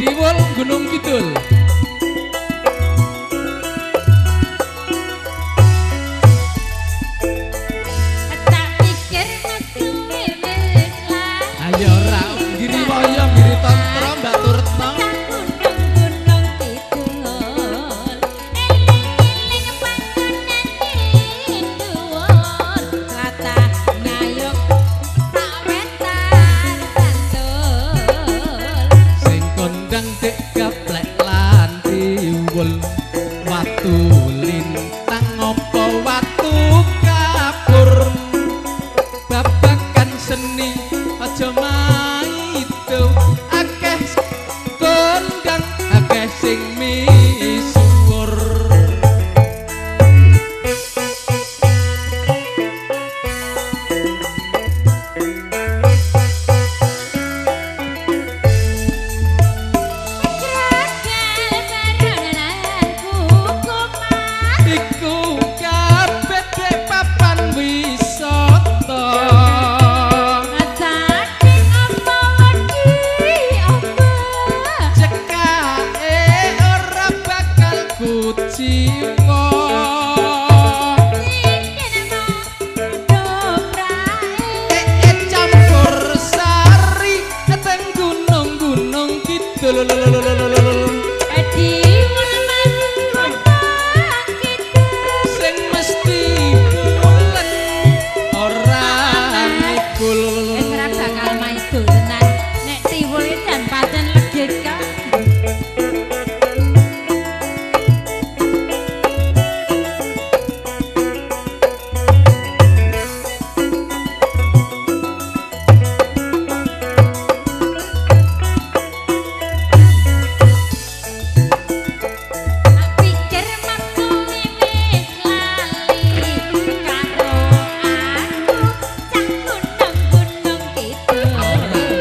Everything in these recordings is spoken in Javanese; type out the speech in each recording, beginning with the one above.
Tiwul Gunung Kidul. Tak pikir metu wis lali. Ayo ra Giriwaya Giri Tantra Mbak Turtno. Gunung-gunung kidul. Eling-eling panggonan dhuwur. Tlatah Ngayog sawetan Bantul. Sing kondang dek gaplek lan tiwul. Watu lintang apa watu kapur. Babakan seni aja maido. Akeh kondang akeh sing misuwur. Kragal baron lan kukumat. Iku kabeh dek papan wisata. Saking apa wedi apa. Cekake ora bakal kuciwa. Sinden mah doprake. Campur sari teng gunung-gunung kidul. Diwul mas gunung kidul. Sing mesti pulen ora ngibul. Wis ora bakal maido tenan. Nek tiwul iki jan pancen legit kok. Tak pikir metu wis lali karo aku cah gunung-gunung kidul.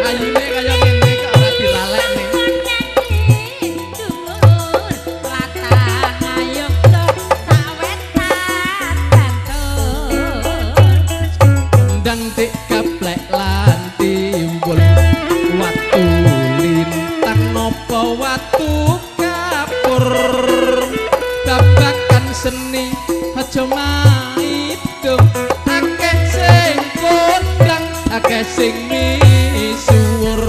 Ayune kaya ngene kok ora dilalekne. Dhuwur tlatah Ngayog sawetan Bantul. Ndang dik gaplek lan tiwul. Watu lintang napa watu kapur. Babakan seni aja maido. Akeh sing kondang akeh sing misuwur.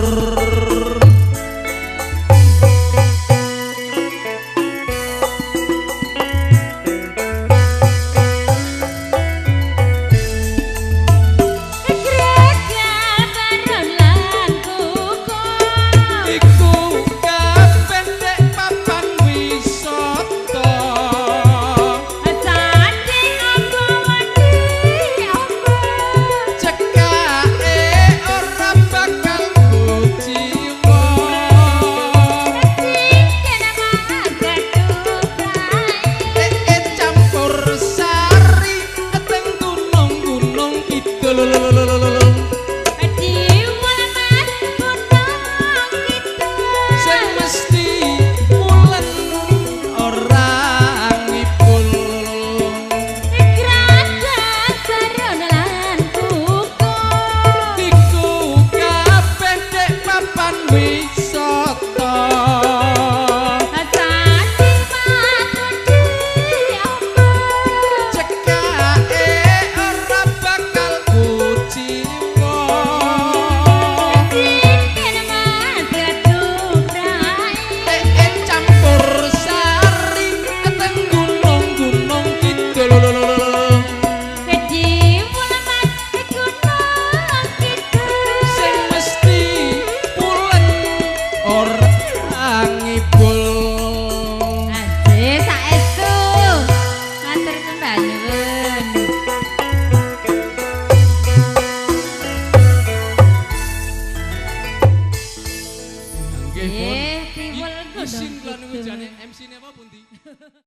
Kragal baron lan kukumat. Iku kabeh dek papan wisata. Saking apa wedi apa. Cekake ora bakal kuciwa. Sinden mah doprake. Campur sari teng gunung-gunung kidul. Diwul mas gunung kidul. Sing mesti pulen ora ngibul. Kragal baron lan kukumat. Iku kabeh dek papan wisata. Saking wedi apa. Cekake ora bakal kuciwa. Sinden mah doprake. Campur sari teng gunung-gunung kidul. Diwul mas gunung kidul. Sing mesti pulen ora ngibul.